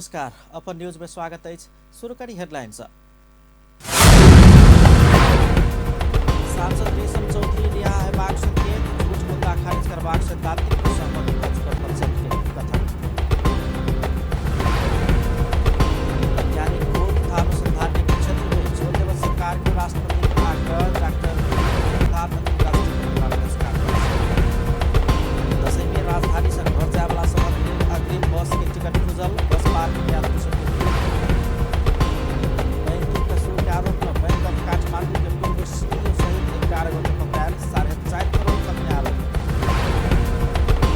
नमस्कार, अपन न्यूज में स्वागत अछि। शुरू करी हेडलाइन सँ। सांसद रेशम चौधरी रिहा हेबाक संकेत, झूठ मुद्दा खारिज करबाक सैद्धांतिक सहमति भऽ चुकल प्रचंड के कथन। वैज्ञानिक खोज तथा अनुसंधान के क्षेत्र में जोर देवत सरकार के राष्ट्रपति के आग्रह, डॉक्टर प्रधानमंत्री राष्ट्रपति पुरस्कार। दसैँ में राजधानी से घर जाय वाला सभक लेल अग्रिम बस के टिकट खुजल, बस पार्क में यात्री सबके भीड़। बैंकिंग कसूर के आरोप में बैंक ऑफ काठमांडू के पूर्व सीईओ सहित 11 गोटे पकड़ायल, 4.5 करोड़ खतने आरोप।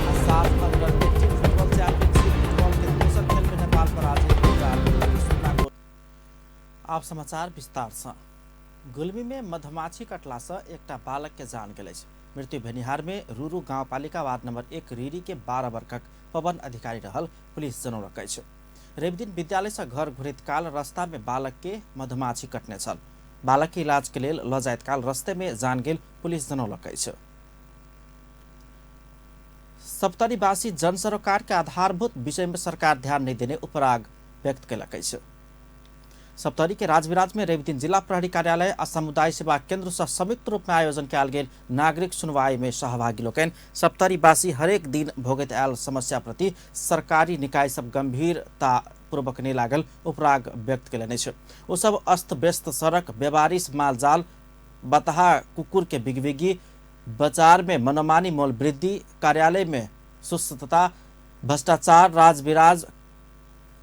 आ साफ अंडर 18 फुटबॉल चैंपियनशिप फुटबॉल के दोसर खेल में नेपाल पराजित, 4-0 गोल। आब समाचार विस्तार सँ। गुल्मी में मधुमाछी कटला सँ एकटा बालक के जान गेल अछि। मृत्यु भेनिहार में रूरू गाउँपालिका वार्ड नंबर 1 रीरी के 12 वर्षक पवन अधिकारी रहल पुलिस जनौलक अछि। रविदिन विद्यालय से घर घुरैत काल रास्ता में बालक के मधुमाछी कटने छल। बालक के इलाज के लेल ल जाइत काल रास्ते में जान गेल पुलिस जनौलक अछि। सप्तरीवासी जनसरोकार के आधारभूत विषय में सरकार ध्यान नहीं देने उपराग व्यक्त कयलक अछि। सप्तरी के राजविराज में रविदिन जिला प्रहरी कार्यालय आ समुदाय सेवा केंद्र से संयुक्त रूप में आयोजन कयल गेल नागरिक सुनवाई में सहभागी लोकनि सप्तरीवासी हरेक दिन भोगैत आयल समस्या प्रति सरकारी निकाय सब गंभीरता पूर्वक नहि लागल उपराग व्यक्त कयलनि अछि। ओ सब अस्त व्यस्त सड़क, बेबारिश मालजाल, बतहा कुकुर के बिगबिगी, बाजार में मनमानी मोल वृद्धि, कार्यालय में सुस्तता, भ्रष्टाचार,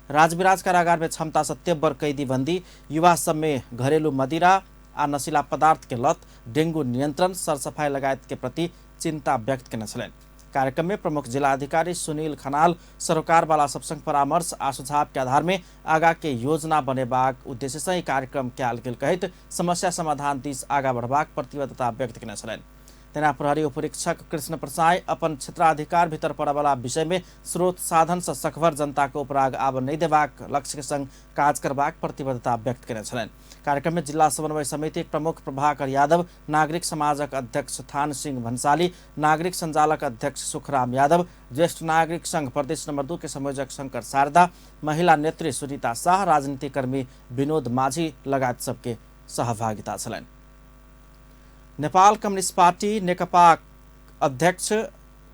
राजविराज कारागार में क्षमता से तेब्बर कैदी बंदी, युवा सब में घरेलू मदिरा आ नशीला पदार्थ के लत, डेंगू नियंत्रण, सरसफाई लगायत के प्रति चिंता व्यक्त केने छलनि। कार्यक्रम में प्रमुख जिलाधिकारी सुनील खनाल सरोकार वाला सब संग परामर्श आ सुझाव के आधार में आगा के योजना बनेबाक उद्देश्य से ई कार्यक्रम कयल गेल कहैत समस्या समाधान दिस आगा बढ़बाक प्रतिबद्धता व्यक्त केने छलनि। तेना प्रहरी उपरीक्षक कृष्ण प्रसाई अपन क्षेत्राधिकार भीतर पड़यवाला विषय में स्रोत साधन से सखभर जनता के उपराग आब नहीं देबाक लक्ष्य के संग काज करबाक प्रतिबद्धता व्यक्त केने छलनि। कार्यक्रम में जिला समन्वय समिति प्रमुख प्रभाकर यादव, नागरिक समाजक अध्यक्ष थान सिंह भन्साली, नागरिक संजालक अध्यक्ष सुखराम यादव, ज्येष्ठ नागरिक संघ प्रदेश नंबर 2 के संयोजक शंकर शारदा, महिला नेत्री सुनीता शाह, राजनीतिक कर्मी विनोद माझी लगायत सबके सहभागिता छलनि। नेपाल कम्युनिस्ट पार्टी नेकपा अध्यक्ष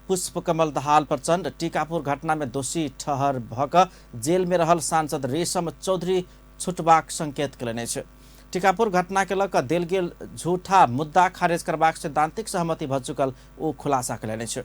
पुष्पकमल दाहाल प्रचण्ड टीकापुर घटना में दोषी ठहर भऽ कऽ जेल में रहल सांसद रेशम चौधरी छुटबाक संकेत कयलनि अछि। टीकापुर घटना के लऽ कऽ देल गेल झूठा मुद्दा खारिज करबाक सैद्धांतिक सहमति भऽ चुकल ओ खुलासा कयलनि अछि।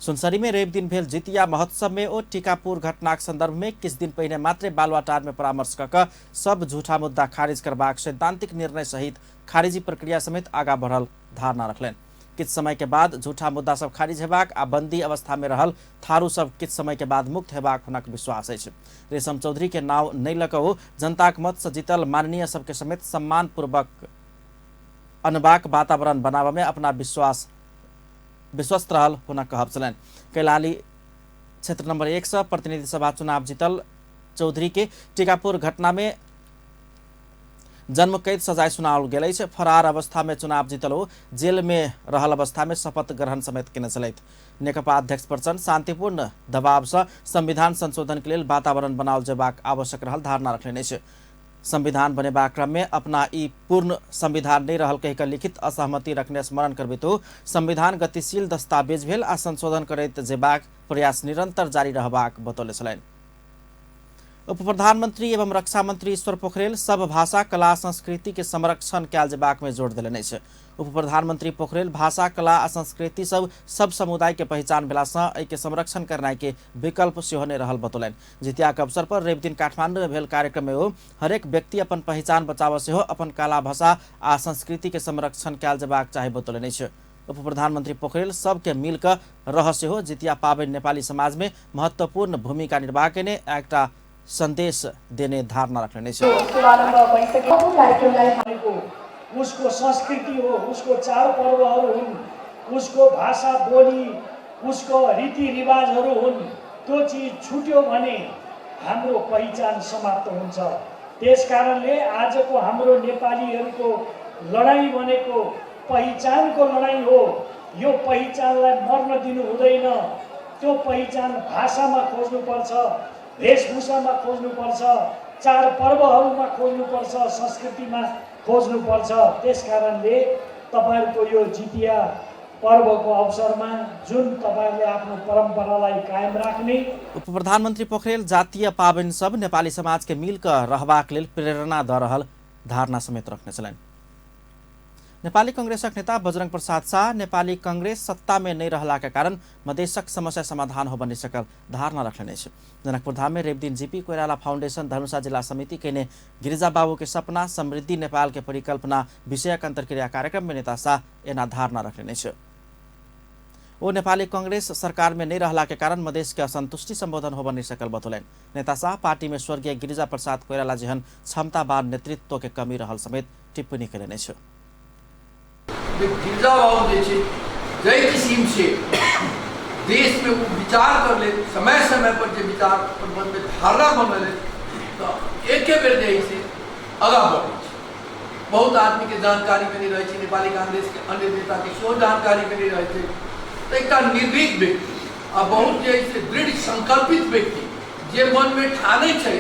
सुनसरी में रवि दिन भेल जितिया महोत्सव में ओ टीकापुर घटनाक संदर्भ में किछु दिन पहिने मात्रे बालुवाटार में परामर्श कऽ कऽ सब झूठा मुद्दा खारिज करबाक सैद्धांतिक निर्णय सहित खारिजी प्रक्रिया समेत आगा बढ़ल धारणा रखलनि। किछु समय के बाद झूठा मुद्दा सब खारिज हेबाक आ बंदी अवस्था में रहल थारू सब किछु समय के बाद मुक्त हेबाक हुनक विश्वास अछि। रेशम चौधरी के नाव नहि लऽ कऽ ओ जनताक मत से जीतल माननीय सबके समेत सम्मान पूर्वक अनबाक वातावरण बनाबऽ में अपना विश्वस्त रहल हुनक कहब छलनि। कैलाली क्षेत्र नंबर 1 से प्रतिनिधि सभा चुनाव जीतल चौधरी के टीकापुर घटना में जन्म कैद सजाय सुनाओल गेल अछि। फरार अवस्था में चुनाव जीतल ओ जेल में रहल अवस्था में शपथ ग्रहण समेत केने छलथि। नेकपा अध्यक्ष प्रचण्ड शांतिपूर्ण दबाव से संविधान संशोधन के लेल वातावरण बनाओल जेबाक आवश्यक रहल धारणा रखलनि अछि। संविधान बनेबाक क्रम में अपना ई पूर्ण संविधान नहीं रहल कहि कऽ लिखित असहमति रखने स्मरण करबैत ओ संविधान गतिशील दस्तावेज भेल आ संशोधन करैत जेबाक प्रयास निरंतर जारी रहबाक बतौले छलनि। उप प्रधानमंत्री एवं रक्षा मंत्री ईश्वर पोखरेल सब भाषा कला संस्कृति के संरक्षण कयल जेबाक में जोर देलनि अछि। उप प्रधानमंत्री पोखरेल भाषा कला आ संस्कृति सब सब समुदाय के पहचान भेला सँ एहि के संरक्षण करनाइ के विकल्प सेहो नहि रहल बतौलनि। जितिया के अवसर पर रविदिन काठमांडू में भेल कार्यक्रम में ओ हरेक व्यक्ति अपन पहचान बचाबऽ सेहो अपन कला भाषा आ संस्कृति के संरक्षण कयल जेबाक चाही बतौलनि अछि। उप प्रधानमंत्री पोखरेल सबके मिल कऽ रह सेहो जितिया पाबनि नेपाली समाज में महत्वपूर्ण भूमिका निर्वाह केने एकटा संदेश देने धारणा रखलनि अछि। उसको संस्कृति हो, उसको चाडपर्वहरू हुन्, उसको भाषा बोली, उसको रीतिरिवाजहरू हुन्, त्यो चिज छुट्यो भने हाम्रो पहिचान समाप्त हुन्छ। त्यस कारणले आजको हाम्रो नेपालीहरूको लडाइँ भनेको पहिचानको लडाइँ हो। यो पहिचानलाई मर्न दिनु हुँदैन। त्यो पहिचान भाषामा खोज्नुपर्छ, वेशभूषामा खोज्नुपर्छ, चाडपर्वहरूमा खोज्नुपर्छ, संस्कृतिमा खोज्नुपर्छ। त्यसकारणले तपाईहरुको यो जितिया पर्वको अवसरमा जुन तपाईहरुले आफ्नो परम्परालाई कायम राख्ने। उप प्रधानमन्त्री पोखरेल जातीय पाबनि सब नेपाली समाज के मिलकर रहबाक लेल प्रेरणा द रहल धारणा समेत रखने छलनि। नेपाली कांग्रेसक नेता बजरंग प्रसाद शाह नेपाली कांग्रेस सत्ता में नहीं रहला के कारण मधेशक समस्या समाधान हो बनि सकल धारणा रखने अछि। जनकपुरधाम में रविदिन जीपी कोइराला फाउंडेशन धनुषा जिला समिति केने गिरिजा बाबू के सपना समृद्धि नेपाल के परिकल्पना विषयक अंतर्क्रिया कार्यक्रम में नेता शाह एना धारणा रखने अछि। ओ नेपाली कांग्रेस सरकार में नहीं रहला के कारण मधेश के असंतुष्टि संबोधन हो बनि सकल बतौलनि। नेता शाह पार्टी में स्वर्गीय गिरिजा प्रसाद कोइराला जेहन क्षमतावान नेतृत्व के कमी रहल समेत टिप्पणी कयलनि अछि। गिरिजा बाबू जे छै जाहि किसिम से देश में वो विचार कर ले, समय समय पर जे विचार अपन मन में धारणा बनल तो एके बेर जे से आगाँ बढ़ै छै। बहुत आदमी के जानकारी में नहीं रहै छै, नेपाली कांग्रेस के अन्य नेता के सेहो जानकारी में नहीं रहै छै। तो एक निर्भीक व्यक्ति आ बहुत जे से दृढ़ संकल्पित व्यक्ति जे मन में ठानै छै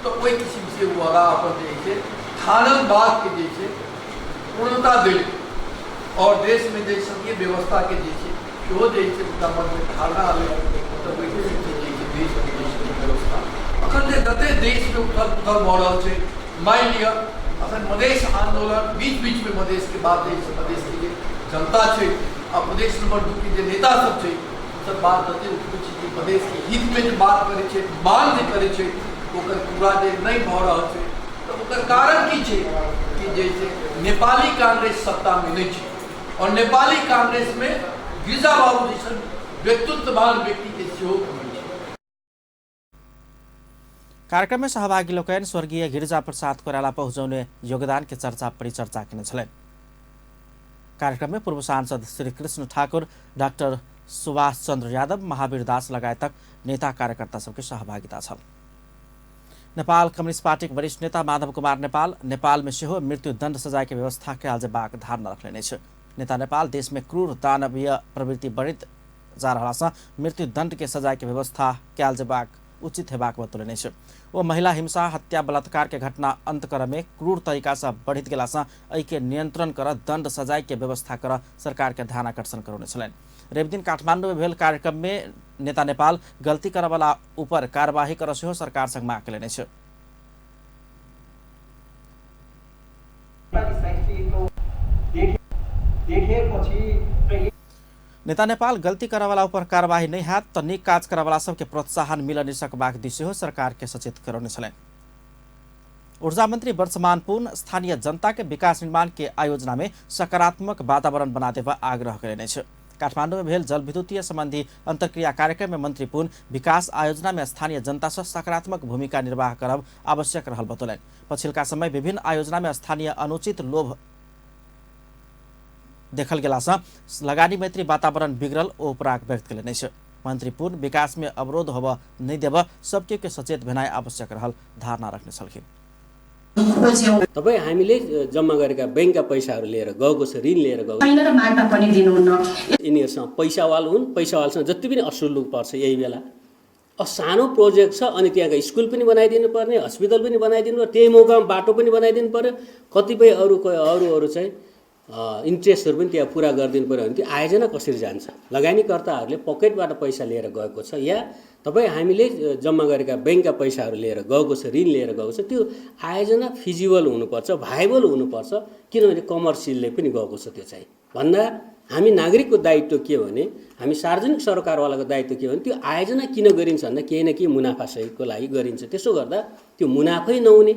तो ओहि किसिम से वो आगाँ अपन जे से ठानल बात के जे छै पूर्णता देल और देश में जे संघीय व्यवस्था के जे छै सेहो जे छै हुनका मनमे धारणा आबै तऽ ओहि किसिमसँ जे छै देशमे जे छै व्यवस्था अखन जे जते देशमे उथल पुथल भऽ रहल छै, मानि लिअ अखन मधेश आन्दोलन बीच बीचमे मधेशके बात जे छै मधेशके जे जनता छै आ प्रदेश नंबर 2 के जे नेता सब छै सब बात जते उठबै छै जे मधेशके हितमे जे बात करै छै, मांग जे करै छै ओकर पूरा जे नहि भऽ रहल छै तऽ ओकर कारण की छै कि जे छै नेपाली कांग्रेस सत्तामे नहि छै और नेपाली कांग्रेस में गिरिजा बाबू जैसन व्यक्तित्ववान व्यक्ति के सेहो कमी छै। कार्यक्रम में सहभागी लोकनि स्वर्गीय गिरिजा प्रसाद कोइराला पहुँचौने योगदान के चर्चा परिचर्चा केने छलनि। कार्यक्रम में पूर्व सांसद श्री कृष्ण ठाकुर, डाक्टर सुभाष चंद्र यादव, महावीर दास लगायतक नेता कार्यकर्ता सबके सहभागिता छल। नेपाल कम्युनिस्ट पार्टीक वरिष्ठ नेता माधव कुमार नेपाल नेपाल में सेहो मृत्युदंड सजाय के व्यवस्था कयल जेबाक धारणा रखलनि अछि। नेता नेपाल देश में क्रूर दानवीय प्रवृत्ति बढ़ैत जा रहला सँ मृत्युदंड के सजाय के व्यवस्था कयल जेबाक उचित हेबाक बतौलनि अछि। ओ महिला हिंसा, हत्या, बलात्कार के घटना अंत करऽ में क्रूर तरीका सँ बढ़ैत गेला सँ एहि के नियंत्रण करऽ दंड सजाय के व्यवस्था करऽ सरकार के ध्यान आकर्षण करौने छलनि। रविदिन काठमांडू में भेल कार्यक्रम में नेता नेपाल गलती करऽ वाला ऊपर कार्यवाही करऽ सेहो सरकार संग मांग कयलनि अछि। नेता नेपाल गलती करऽवाला ऊपर कार्यवाही नहीं हैत तऽ नीक काज करऽवाला सबके प्रोत्साहन मिल नहि सकबाक दिस सेहो सरकार के सचेत करौने छलनि। ऊर्जा मंत्री वर्षमान पुन स्थानीय जनता के विकास निर्माण के आयोजना में सकारात्मक वातावरण बना देबा आग्रह कयलनि अछि। काठमांडू में भेल जलविद्युतीय संबंधी अंतर्क्रिया कार्यक्रम में मंत्री पुन विकास आयोजना में स्थानीय जनता से सकारात्मक भूमिका निर्वाह करब आवश्यक रहल बतौलनि। पछिलका समय विभिन्न आयोजना में स्थानीय अनुचित लोभ देखल गेला सँ लगानी मैत्री वातावरण बिगड़ल ओ उपराग व्यक्त कयलनि अछि। मंत्री पुन विकास में अवरोध होबऽ नहि देबऽ सबके के सचेत भेनाइ आवश्यक रहल धारणा रखने छलखिन। तपाईँ हामीले जम्मा गरेका ब्याङ्कका पैसाहरू लिएर गएको छ, ऋण लिएर गएको छैन र माग्न पनि दिनुहुन्न। यिनीहरूसँग पैसावाल हुन्, पैसावालसँग जति पनि असुल्नु पर्छ यही बेला। सानो प्रोजेक्ट छ अनि त्यहाँको स्कुल पनि बनाइदिनु पर्ने, हस्पिटल पनि बनाइदिनु पर्ने, त्यही मौकामा बाटो पनि बनाइदिनु पर्यो, कतिपय अरू अरू अरू चाहिँ इन्ट्रेस्टहरू पनि त्यहाँ पुरा गरिदिनु पऱ्यो भने त्यो आयोजना कसरी जान्छ? लगानीकर्ताहरूले पकेटबाट पैसा लिएर गएको छ या तपाईँ हामीले जम्मा गरेका ब्याङ्कका पैसाहरू लिएर गएको छ, ऋण लिएर गएको छ, त्यो आयोजना फिजिबल हुनुपर्छ, भाइबल हुनुपर्छ, किनभने कमर्सियलले पनि गएको छ त्यो चाहिँ। भन्दा हामी नागरिकको दायित्व के भने, हामी सार्वजनिक सरकारवालाको दायित्व के भने त्यो आयोजना किन गरिन्छ भन्दा केही न केही मुनाफासहितको लागि गरिन्छ। त्यसो गर्दा त्यो मुनाफै नहुने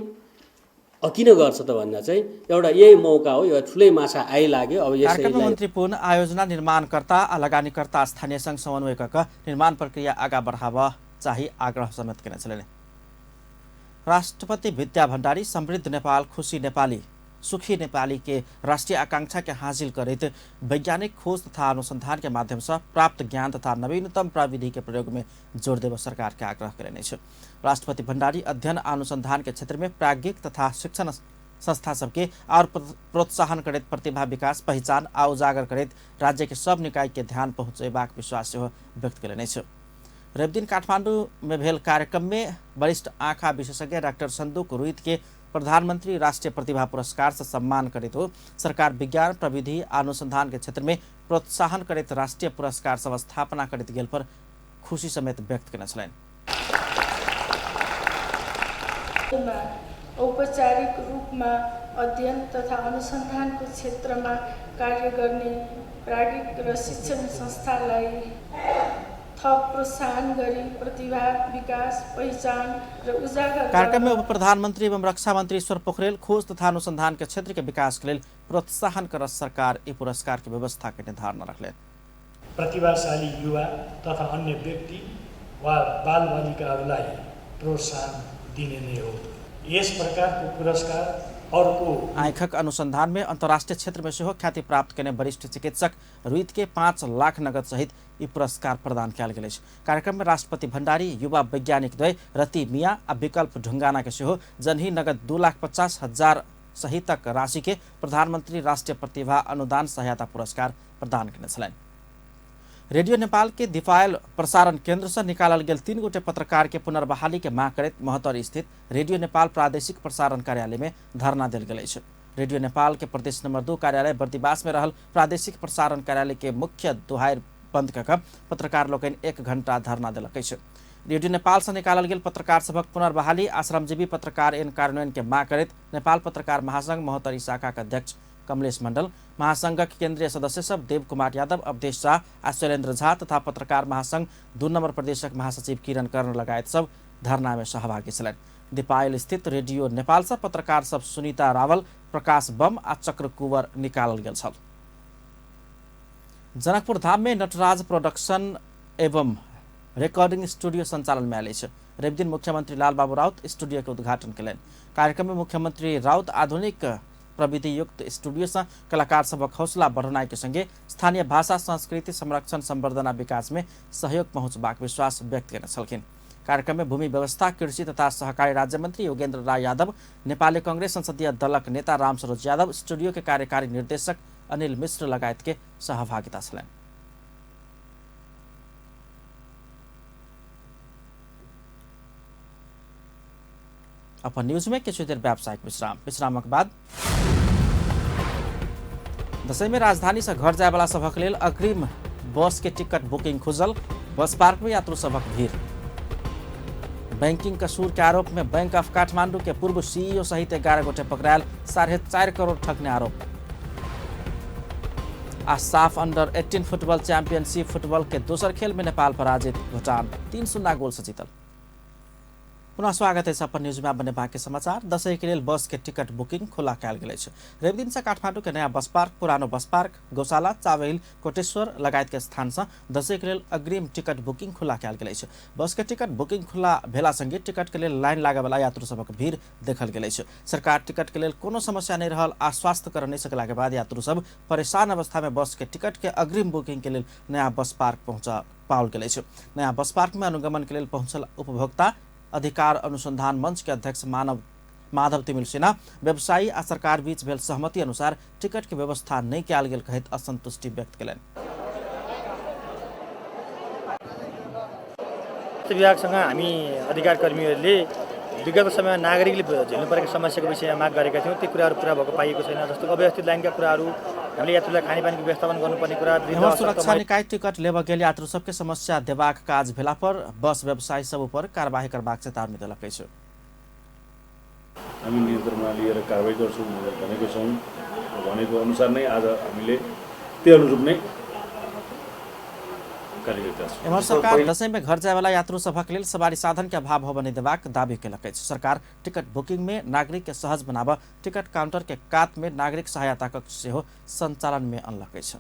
किन गर्छ त भन्दा चाहिँ एउटा यही मौका हो, एउटा ठुलै माछा आइलाग्यो। अब कार्यक्रममा मन्त्री पुन आयोजना निर्माणकर्ता आ लगानीकर्ता स्थानीय संघ समन्वय कऽ निर्माण प्रक्रिया आगा बढ़ाबऽ चाही आग्रह समेत केने छलनि। राष्ट्रपति विद्या भण्डारी समृद्ध नेपाल, खुशी नेपाली, सुखी नेपाली के राष्ट्रीय आकांक्षा के हासिल करैत वैज्ञानिक खोज तथा अनुसंधान के माध्यम से प्राप्त ज्ञान तथा नवीनतम प्रविधि के प्रयोग में जोर देव सरकार के आग्रह कयलनि अछि। राष्ट्रपति भण्डारी अध्ययन अनुसंधान के क्षेत्र में प्राज्ञिक तथा शिक्षण संस्था सबके और प्रोत्साहन करैत प्रतिभा विकास, पहिचान आ उजागर करैत राज्य के सब निकाय के ध्यान पहुँचेबाक विश्वास सेहो व्यक्त कयलनि अछि। रविदिन काठमांडू में भेल कार्यक्रम में वरिष्ठ आँखा विशेषज्ञ डॉक्टर संदूक रुइत के प्रधानमंत्री राष्ट्रीय प्रतिभा पुरस्कार से सम्मान करैत हो सरकार विज्ञान प्रविधि अनुसंधान के क्षेत्र में प्रोत्साहन करैत राष्ट्रीय पुरस्कार सब स्थापना करैत गेल पर खुशी समेत व्यक्त केने छलनि। औपचारिक रूपमा अध्ययन तथा अनुसन्धानको क्षेत्रमा कार्य गर्ने प्राज्ञिक र शिक्षण संस्थालाई थप प्रोत्साहन गरी प्रतिभा विकास पहिचान र उजागर। कार्यक्रम में उप प्रधानमंत्री एवं रक्षा मंत्री ईश्वर पोखरेल खोज तथा अनुसंधान के क्षेत्र के विकास के लेल प्रोत्साहन कर सरकार ई पुरस्कार के व्यवस्था के निर्धारण रखले। प्रतिभाशाली युवा तथा अन्य व्यक्ति वा बालबालिकाहरूलाई प्रोत्साहन दिने नै हो। यस प्रकारको पुरस्कार अर्को आँखक अनुसंधान में अंतर्राष्ट्रीय क्षेत्र में सेहो ख्याति प्राप्त केने वरिष्ठ चिकित्सक रुइत के 5 लाख नगद सहित ई पुरस्कार प्रदान कयल गेल अछि। कार्यक्रम में राष्ट्रपति भंडारी युवा वैज्ञानिक द्वय रति मिया आ विकल्प ढुंगाना के सेहो जनही नगद 2,50,000 सहितक राशि के प्रधानमंत्री राष्ट्रीय प्रतिभा अनुदान सहायता पुरस्कार प्रदान केने छलनि। रेडियो नेपाल के दिपायल प्रसारण केंद्र से निकालल गेल 3 गोटे पत्रकार के पुनर्बहाली के मांग करैत महोत्तरी स्थित रेडियो नेपाल प्रादेशिक प्रसारण कार्यालय में धरना देल गेल अछि। रेडियो नेपाल के प्रदेश नंबर 2 कार्यालय बर्दिवास में रहल प्रादेशिक प्रसारण कार्यालय के मुख्य दुहार बंद कऽ पत्रकार लोकनि 1 घंटा धरना देलक अछि। रेडियो नेपाल से निकालल गेल पत्रकार सभक पुनर्बहाली आ श्रमजीवी पत्रकार एन कार्यान्वयन के मांग करैत नेपाल पत्रकार महासंघ महोत्तरी शाखा के अध्यक्ष कमलेश मंडल, महासंघक केंद्रीय सदस्य सब देव कुमार यादव, अवधेश शाह आ शैलेन्द्र झा तथा पत्रकार महासंघ 2 नंबर प्रदेशक महासचिव किरण कर्ण लगायत सब धरना में सहभागी छलनि। दीपायल स्थित रेडियो नेपाल से पत्रकार सब सुनीता रावल, प्रकाश बम आ चक्र कुंवर निकालल गेल छल। जनकपुर धाम में नटराज प्रोडक्शन एवं रिकॉर्डिंग स्टूडियो संचालन में आयल अछि। रविदिन मुख्यमंत्री लालबाबू राउत स्टूडियो के उद्घाटन कयलनि। कार्यक्रम में मुख्यमंत्री राउत आधुनिक प्रविधि युक्त स्टूडियो से कलाकार सबक हौसला बढ़ौनाइ के संगे स्थानीय भाषा संस्कृति संरक्षण संवर्धन आ विकास में सहयोग पहुंचबाक विश्वास व्यक्त केने छलखिन। कार्यक्रम में भूमि व्यवस्था कृषि तथा सहकारी राज्य मंत्री योगेंद्र राय यादव, नेपाली कांग्रेस संसदीय दलक नेता रामसरोज यादव, स्टूडियो के कार्यकारी निर्देशक अनिल मिश्र लगायत के सहभागिता छलनि। अपन न्यूज में किछु देर व्यावसायिक विश्राम, विश्रामक बाद दसैँ में राजधानी से घर जाय वाला सभक लेल अग्रिम बस के टिकट बुकिंग खुजल, बस पार्क में यात्रु सभक भीड़। बैंकिंग कसूर के आरोप में बैंक ऑफ काठमांडू के पूर्व सीईओ सहित 11 गोटे पकड़ायल, 4.5 करोड़ ठगने आरोप। आ साफ अंडर 18 फुटबॉल चैंपियनशिप फुटबॉल के दोसर खेल में नेपाल पराजित, भूटान 3-0 गोल से जीतल। पुनः स्वागत है अपन न्यूज में बने बाकी समाचार। दसैँ के लेल बस के टिकट बुकिंग खुला कयल गेल अछि। रविदिन से काठमांडू के नया बस पार्क, पुरानो बस पार्क, गौशाला, चावेल, कोटेश्वर लगायत के स्थान से दसैँ के लेल अग्रिम टिकट बुकिंग खुला कयल गेल अछि। बस के टिकट बुकिंग खुला भेला संगे टिकट के लेल लाइन लागय वाला यात्रु सभक भीड़ देखल गेल अछि। सरकार टिकट के लेल कोनो समस्या नहीं रहल आ स्वास्थ्य कर नहीं सकला के बाद यात्रु सब परेशान अवस्था में बस के टिकट के अग्रिम बुकिंग के लेल नया बस पार्क पहुंचा पाओल गेल अछि। नया बस पार्क में अनुगमन के लेल पहुंचल उपभोक्ता अधिकार अनुसंधान मंच के अध्यक्ष माधव तिमिल सेना व्यवसायी आ सरकार बीच भेल सहमति अनुसार टिकट के व्यवस्था नहीं कयल गेल कहैत असंतुष्टि व्यक्त कयलनि। विभागसँग हामी अधिकार कर्मीहरूले विगत समयमा नागरिकले झेल्नु परेको समस्याको विषयमा माग गरेका थियौँ, ती कुराहरू पुरा भएको पाइएको छैन। जस्तो अव्यवस्थित लाइनका कुराहरू, हामीले यात्रुलाई खानेपानीको व्यवस्थापन गर्नुपर्ने कुरा, सुरक्षा निकाय टिकट लेबऽ गेल यात्रु सबके समस्या देबाक काज भेला पर बस व्यवसायी सब उपर कारबाही करबाक चेतावनी देलक अछि। हामी नियन्त्रणमा लिएर कारबाही गर्छौँ भनेर भनेको छौँ। भनेको अनुसार नै आज हामीले त्यो अनुरूप नै एम्हर सरकार दसैँ में घर जायवाला यात्रु सभक लेल सवारी साधन के अभाव होबय नहि देबाक दावी केलक अछि। सरकार टिकट बुकिंग में नागरिक के सहज बनाबऽ टिकट काउंटर के कात में नागरिक सहायता कक्ष सेहो संचालन में अनलक अछि।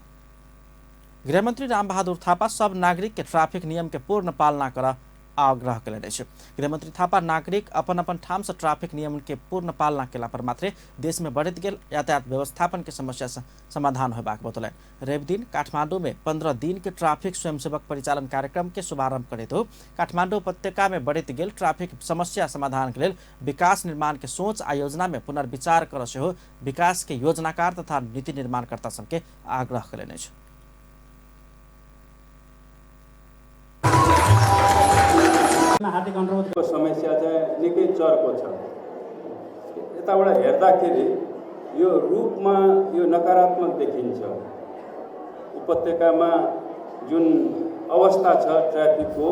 गृहमंत्री रामबहादुर थापा सब नागरिक के ट्रैफिक नियम के पूर्ण पालना करऽ आग्रह कयलनि अछि। गृहमंत्री थापा नागरिक अपन अपन ठाम से ट्रैफिक नियम के पूर्ण पालना केला पर मात्रे देश में बढ़ैत गेल यातायात व्यवस्थापन के समस्या से समाधान होयबाक बतौलनि। रविदिन काठमांडू में 15 दिन के ट्रैफिक स्वयंसेवक परिचालन कार्यक्रम के शुभारंभ करैत हो काठमांडू उपत्यका में बढ़ैत गेल ट्रैफिक समस्या समाधान के लेल विकास निर्माण के सोच आ योजना में पुनर्विचार कर सेहो विकास के योजनाकार तथा नीति निर्माणकर्ता सबके आग्रह कयलनि अछि। हार्दिक अनुरोध। समस्या चाहिँ निकै चर्को छ। यताबाट हेर्दाखेरि यो रूपमा यो नकारात्मक देखिन्छ। उपत्यकामा जुन अवस्था छ ट्राफिकको।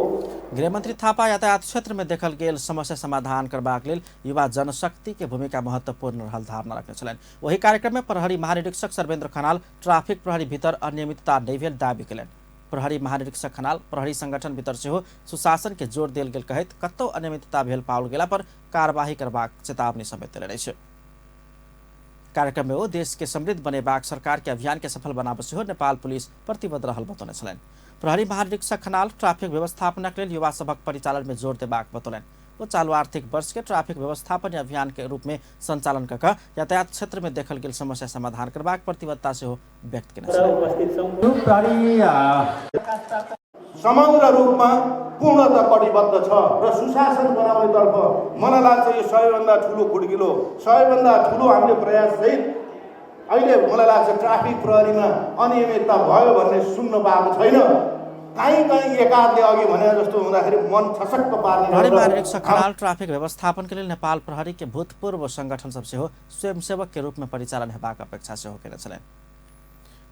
गृहमन्त्री थापा यातायात क्षेत्र में देखल गेल समस्या समाधान करबाक लेल युवा जनशक्ति के भूमिका महत्वपूर्ण रहल धारणा रखने छलनि। वही कार्यक्रम में प्रहरी महानिरीक्षक सर्वेन्द्र खनाल ट्राफिक प्रहरी भीतर अनियमितता नहि भेल दावी कयलनि। प्रहरी महानिरीक्षक खनाल प्रहरी संगठन भीतर सेहो सुशासन के जोर देल गेल कहैत कतौ अनियमितता भेल पाओल गेला पर कार्यवाही करबाक चेतावनी समेत देलनि अछि। कार्यक्रम में ओ देश के समृद्ध बनेबाक सरकार के अभियान के सफल बनाबऽ सेहो नेपाल पुलिस प्रतिबद्ध रहल बतौने छलनि। प्रहरी महानिरीक्षक खनाल ट्राफिक व्यवस्थापनक लेल युवा सभक परिचालन में जोर देबाक बतौलनि। ओ चालू आर्थिक वर्ष के ट्राफिक व्यवस्थापन अभियान के रूप में संचालन कऽ कऽ यातायात क्षेत्र में देखल गेल समस्या समाधान करबाक प्रतिबद्धता सेहो व्यक्त केने छलनि। समग्र रूपमा पूर्णतः कटिबद्ध छ र सुशासन बनाउनेतर्फ मलाई लाग्छ यो सबैभन्दा ठुलो खुड्किलो, सबैभन्दा ठुलो हामीले प्रयास सहित अहिले मलाई लाग्छ ट्राफिक प्रहरीमा अनियमितता भयो भन्ने सुन्न पाएको छैन। काहीँ काहीँ एकाधले अघि भने जस्तो हुँदाखेरि मन छसक्क पार्ने। प्रहरी महानिरीक्षक खनाल ट्राफिक व्यवस्थापन के लेल नेपाल प्रहरी के भूतपूर्व संगठन सब सेहो स्वयंसेवक के रूप में परिचालन हेबाक अपेक्षा सेहो केने छलनि।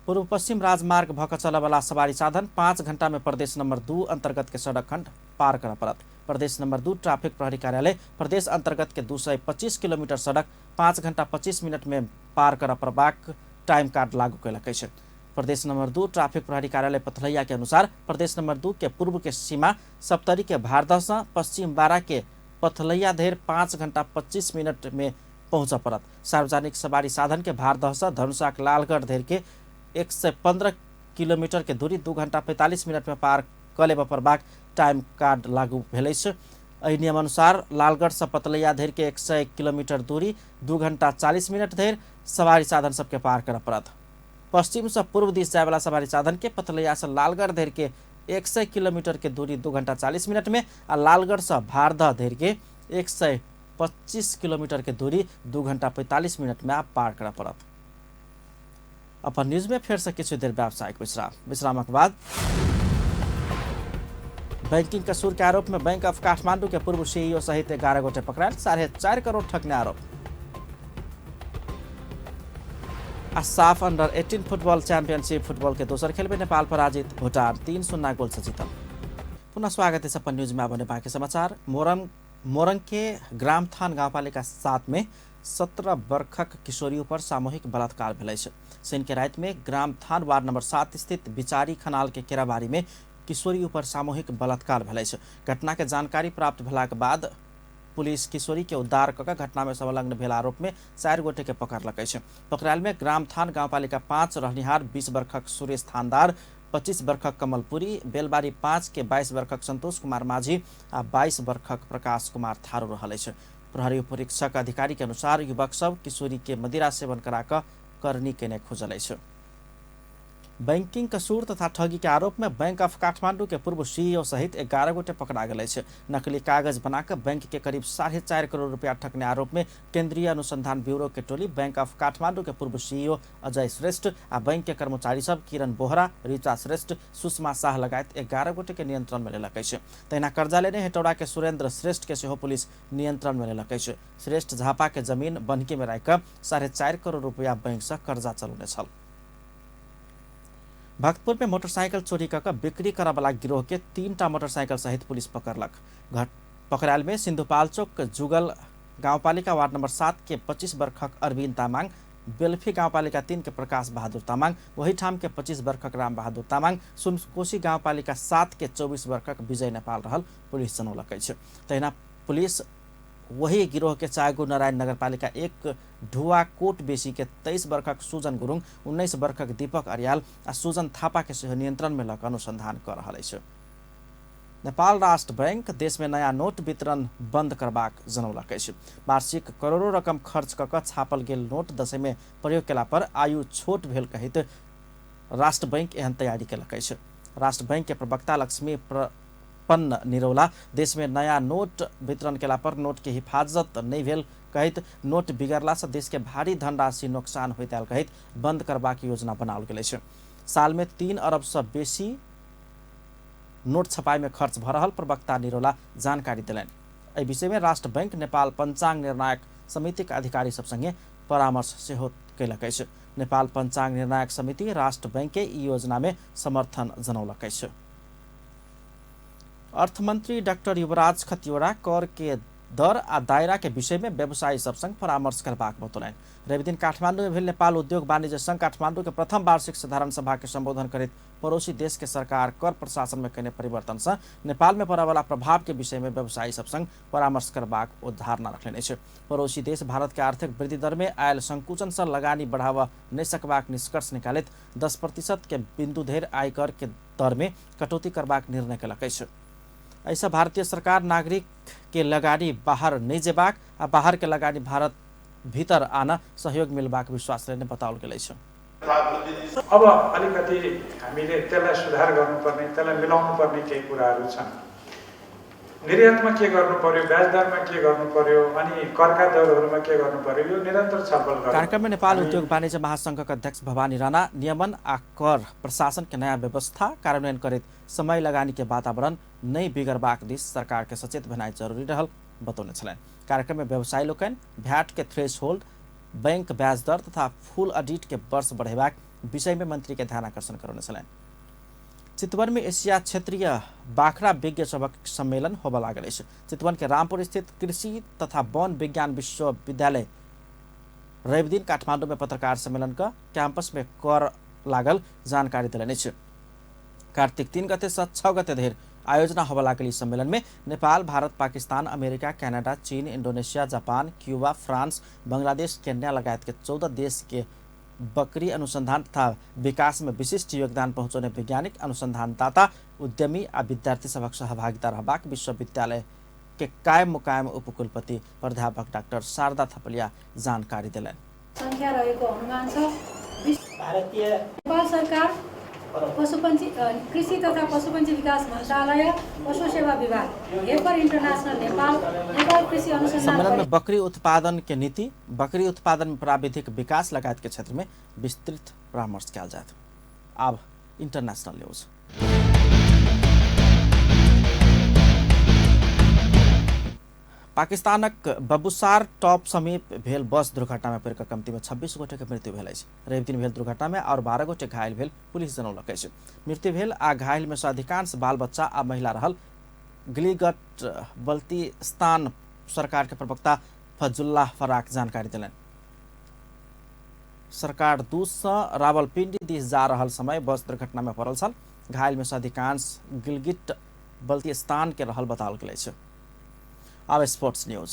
पूर्व पश्चिम राजमार्ग भऽ चलऽवला सवारी साधन 5 घंटा में प्रदेश नंबर 2 अंतर्गत के सड़क खंड पार करऽ पड़त। प्रदेश नंबर 2 ट्रैफिक प्रहरी कार्यालय प्रदेश अंतर्गत के 225 किलोमीटर सड़क 5 घंटा 25 मिनट में पार करऽ पड़बाक टाइम कार्ड लागू कयलक अछि। प्रदेश नंबर 2 ट्रैफिक प्रहरी कार्यालय पथलैया के अनुसार प्रदेश नंबर 2 के पूर्व के सीमा सप्तरी के भारदह से पश्चिम बारा के पथलैया धरि 5 घंटा 25 मिनट में पहुँचऽ पड़त। सार्वजनिक सवारी साधन के भारदह से धनुषाक लालगढ़ धरि के 115 किलोमीटर के दूरी 2 घंटा 45 मिनट में पार कऽ लेबऽ पड़बाक टाइम कार्ड लागू भेल अछि। एहि नियमानुसार लालगढ़ से पतलैया धरि के 100 किलोमीटर दूरी 2 घंटा 40 मिनट धरि सवारी साधन सबके पार करऽ पड़त। पश्चिम से पूर्व दिस जायवला सवारी साधन के पतलैया से लालगढ़ धरि के 100 किलोमीटर के दूरी 2 घंटा 40 मिनट में आ लालगढ़ से भारदह धरि के 125 किलोमीटर के दूरी 2 घंटा 45 मिनट में पार करऽ पड़त। अपन न्यूज में फिर से किछु देर व्यावसायिक विश्राम। विश्रामक बाद बैंकिंग कसूर के आरोप में बैंक ऑफ काठमांडू के पूर्व सीईओ सहित 11 गोटे पकड़ायल, 4.5 करोड़ ठकने आरोप। आ साफ अंडर 18 फुटबॉल चैंपियनशिप फुटबॉल के दोसर खेल में नेपाल पराजित, भूटान 3-0 गोल से जीतल। पुनः स्वागत है अपन न्यूज में। आबने बाकी समाचार। मोरंग के ग्रामथान गाउँपालिका 7 में 17 बरखक किशोरी पर सामूहिक बलात्कार भेल अछि। शनि के राति में ग्रामथान वार्ड नंबर 7 स्थित बिचारी खनाल के केराबारी में किशोरी पर सामूहिक बलात्कार भेल अछि। घटना के जानकारी प्राप्त भेलाक बाद पुलिस किशोरी के उद्धार कऽ कऽ घटना में संलग्न भेल आरोप में 4 गोटे के पकड़लक अछि। पकड़ायल में ग्रामथान गाउँपालिका 5 रहनिहार 20 बरखक सुरेश थानदार, 25 बरखक कमलपुरी, बेलबारी 5 के 22 बरखक संतोष कुमार माझी आ 22 बरखक प्रकाश कुमार थारू रहल अछि। प्रहरी उपरीक्षक अधिकारी के अनुसार युवक सब किशोरी के मदिरा सेवन करा कऽ करनी केने खोजल अछि। बैंकिंग कसूर तथा ठगी के आरोप में बैंक ऑफ काठमांडू के पूर्व सीईओ सहित 11 गोटे पकड़ा गेल अछि। नकली कागज बनाकर बैंक के करीब 4.5 करोड़ रुपया ठकने आरोप में केंद्रीय अनुसंधान ब्यूरो के टोली बैंक ऑफ काठमांडू के पूर्व सीईओ अजय श्रेष्ठ आ बैंक के कर्मचारी सब किरण बोहरा, रीता श्रेष्ठ, सुषमा शाह लगायत 11 गोटे के नियंत्रण में लेलक अछि। तहिना कर्जा लेने हेटौड़ा के सुरेंद्र श्रेष्ठ के सेहो पुलिस नियंत्रण में लेलक अछि। श्रेष्ठ झापा के जमीन बन्हकी में राखि कऽ 4.5 करोड़ रुपया बैंक से कर्जा चलौने छल। भक्तपुर में मोटरसाइकिल चोरी कऽ बिक्री करऽवला गिरोह के 3टा मोटरसाइकिल सहित पुलिस पकड़लक। पकड़ायल में सिंधुपालचोक जुगल गाउँपालिका वार्ड नंबर 7 के 25 बरखक अरविंद तामाङ, बेल्फी गाउँपालिका 3 के प्रकाश बहादुर तामाङ, वही ठाम के 25 बरखक राम बहादुर तामाङ, सुनकोशी गाउँपालिका 7 के 24 बरखक विजय नेपाल रहल पुलिस जनौलक अछि। तहिना पुलिस वही गिरोह के चायगो नारायण नगरपालिका 1 ढुआकोट बेसी के 23 बरखक सुजन गुरुङ, 19 बरखक दीपक अर्याल आ सुजन थापा के सेहो नियंत्रण में लऽ कऽ अनुसंधान कऽ रहल अछि। नेपाल राष्ट्र बैंक देश में नया नोट वितरण बंद करबाक जनौलक अछि। वार्षिक करोड़ों रकम खर्च कऽ कऽ छापल गेल नोट दशैं में प्रयोग केला पर आयु छोट भेल कहैत राष्ट्र बैंक एहन तैयारी केलक अछि। राष्ट्र बैंक के प्रवक्ता लक्ष्मी पन्न निरौला देश में नया नोट वितरण केला पर नोट के हिफाजत नहीं भेल कहैत नोट बिगड़ला से देश के भारी धनराशि नोकसान होइत आयल कहैत बंद करबाक योजना बनाओल गेल अछि। साल में 3 अरब से बेसी नोट छपाई में खर्च भ रहल प्रवक्ता निरोला जानकारी देलनि। एहि विषय में राष्ट्र बैंक नेपाल पंचांग निर्णायक समिति के अधिकारी सब संगे परामर्श सेहो कयलक अछि। नेपाल पंचांग निर्णायक समिति राष्ट्र बैंक के ई योजना में समर्थन जनौलक अछि। अर्थमंत्री डाक्टर युवराज खतिवड़ा कर के दर आ दायरा के विषय में व्यवसायी सब संग परामर्श करबाक बतौलनि। रविदिन काठमांडू में भेल नेपाल उद्योग वाणिज्य संघ काठमांडू के प्रथम वार्षिक साधारण सभा के संबोधन करैत पड़ोसी देश के सरकार कर प्रशासन में कयने परिवर्तन से नेपाल में पड़य वाला प्रभाव के विषय में व्यवसायी सब संग परामर्श करबाक ओ धारणा रखलनि अछि। पड़ोसी देश भारत के आर्थिक वृद्धि दर में आयल संकुचन से लगानी बढ़ावा नहि सकबाक निष्कर्ष निकालैत 10% के बिंदु धरि आयकर के दर में कटौती करबाक निर्णय कयलक अछि। ऐसा भारतीय सरकार नागरिक के लगानी बाहर नहीं जेबाक आ बाहर के लगानी भारत भीतर आना सहयोग मिलबाक विश्वास रहने बताओल गेल अछि। अब अलिकति हामीले त्यसलाई सुधार गर्नुपर्ने, त्यसलाई मिलाउनु पर्ने केही कुराहरू छन्। निर्यातमा के गर्नु पर्यो, ब्याज दरमा के गर्नु पर्यो, अनि करका दरहरूमा के गर्नु पर्यो, यो निरन्तर छलफल गर्नु। कार्यक्रम में नेपाल उद्योग वाणिज्य महासंघक अध्यक्ष भवानी राणा नियमन आ कर प्रशासन के नया व्यवस्था कार्यान्वयन करैत समय लगानी के वातावरण नहि बिगड़बाक दिस सरकार के सचेत भेनाइ जरूरी रहल बतौने छलनि। कार्यक्रम में व्यवसायी लोकनि भ्याट के थ्रेशहोल्ड, बैंक ब्याज दर तथा फुल ऑडिट के वर्ष बढ़ेबाक विषय में मंत्री के ध्यान आकर्षण करौने छलनि। चितवन में एशिया क्षेत्रीय बाख्रा विज्ञ सभक सम्मेलन होबय लागल अछि। चितवन के रामपुर स्थित कृषि तथा वन विज्ञान विश्वविद्यालय रविदिन काठमांडू में पत्रकार सम्मेलन क कैंपस में कर लागल जानकारी देलनि अछि। कार्तिक 3 गते से 6 गते धरि आयोजना होबय लागल ई सम्मेलन में नेपाल, भारत, पाकिस्तान, अमेरिका, कनाडा, चीन, Indonesia, Japan, Cuba, France, Bangladesh, Kenya लगायत के 14 देश के बकरी अनुसंधान तथा विकास में विशिष्ट योगदान पहुँचौने वैज्ञानिक, अनुसंधानदाता, उद्यमी आ विद्यार्थी सभक सहभागिता रहबाक विश्वविद्यालय के कायम मुकायम उपकुलपति प्राध्यापक डाक्टर शारदा थपलिया जानकारी देलनि। संख्या रहेको अनुमान छ। भारतीय नेपाल सरकार पशुपन्छी कृषि तथा पशुपन्छी विकास मन्त्रालय, पशु सेवा विभाग, हेपर इन्टरनेशनल नेपाल, नेपाल कृषि अनुसंधान सम्मेलन में बकरी उत्पादन के नीति, बकरी उत्पादन में प्राविधिक विकास लगायत के क्षेत्र में विस्तृत परामर्श कयल जायत। अब इंटरनेशनल न्यूज। पाकिस्तानक बबुसार टॉप समीप भेल बस दुर्घटना में पड़ि कऽ कमती में 26 गोटे के मृत्यु भेल अछि। रविदिन भेल दुर्घटना में और 12 गोटे घायल भेल पुलिस जनौलक अछि। मृत्यु भेल आ घायल में से अधिकांश बाल बच्चा आ महिला रहल गिलगित बल्तिस्तान सरकार के प्रवक्ता फजुल्लाह फराक जानकारी देलनि। सरकार 2 से रावलपिंडी दिस जा रहल समय बस दुर्घटना में पड़ल छल। घायल में से अधिकांश गिलगित बल्तिस्तान के रहल बताओल गेल अछि। अब स्पोर्ट्स न्यूज।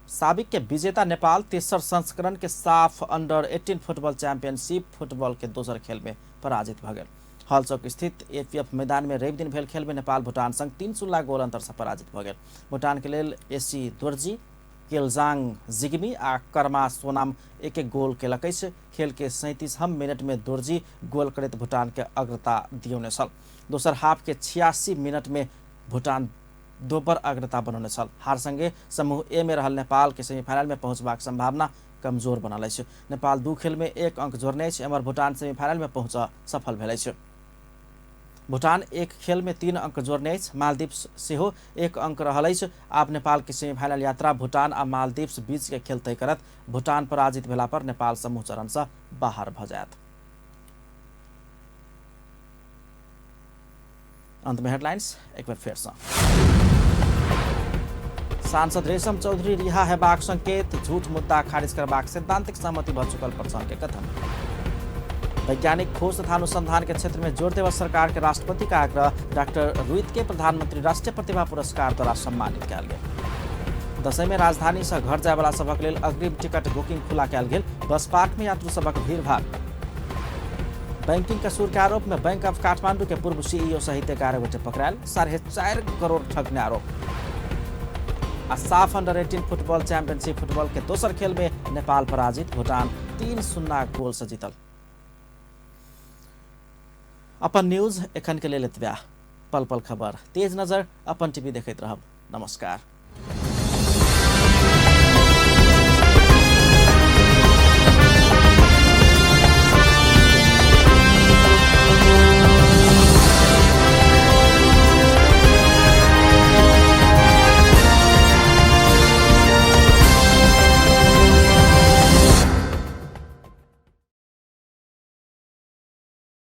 साबिक के विजेता नेपाल तेसर संस्करण के साफ अंडर 18 फुटबॉल चैंपियनशिप फुटबॉल के दोसर खेल में पराजित भ गेल। हल चौक स्थित एपीएफ मैदान में रविदिन भेल खेल में नेपाल भूटान संग 3-0 गोल अंतर से पराजित भ गेल। भूटान के लेल एसी दोर्जी, केलजांग जिग्मी आ कर्मा सोनाम एक-एक गोल केलक अछि। खेल के 37हम मिनट में दोर्जी गोल करैत भूटान के अग्रता दियौने छल। दोसर हाफ के 86 मिनट में भूटान दोबर अग्रता बनौने छल। हार संगे समूह ए में रहल नेपाल के सेमीफाइनल में पहुंचबाक संभावना कमजोर बनल अछि। नेपाल 2 खेल में 1 अंक जोड़ने अछि। एम्हर भूटान सेमीफाइनल में पहुंच सफल भेल अछि। भूटान 1 खेल में 3 अंक जोड़ने अछि। मालदीव सेहो 1 अंक रहल अछि। आब नेपाल के सेमीफाइनल यात्रा भूटान आ मालदीव बीच के खेल तय करत। भूटान पराजित भेला पर नेपाल समूह चरण से बाहर भ जायत। अंत में हेडलाइंस एक बार फेर से। सांसद रेशम चौधरी रिहा हेबाक संकेत, झूठ मुद्दा खारिज करबाक सैद्धांतिक सहमति भ चुकल प्रचण्ड के कथन। वैज्ञानिक खोज तथा अनुसंधान के क्षेत्र में जोर देव सरकार के राष्ट्रपति का आग्रह, डॉक्टर रुइत के प्रधानमंत्री राष्ट्रीय प्रतिभा पुरस्कार द्वारा सम्मानित कयल गेल। दसैँ में राजधानी से घर जाय वाला सभक लेल अग्रिम टिकट बुकिंग खुला कयल गेल। बस पार्क में यात्रु सभक भीड़भाड़। बैंकिंग कसूर के आरोप में बैंक ऑफ काठमांडू के पूर्व सीईओ सहित 11 गोटे पकड़ायल, 4.5 करोड़ ठगने आरोप। आ साफ अंडर 18 फुटबॉल चैंपियनशिप फुटबॉल के दोसर खेल में नेपाल पराजित, भूटान 3-0 गोल से जीतल। अपन न्यूज एखन के लेल एतबे। पल पल खबर, तेज नजर, अपन टीवी देखैत रहब। नमस्कार।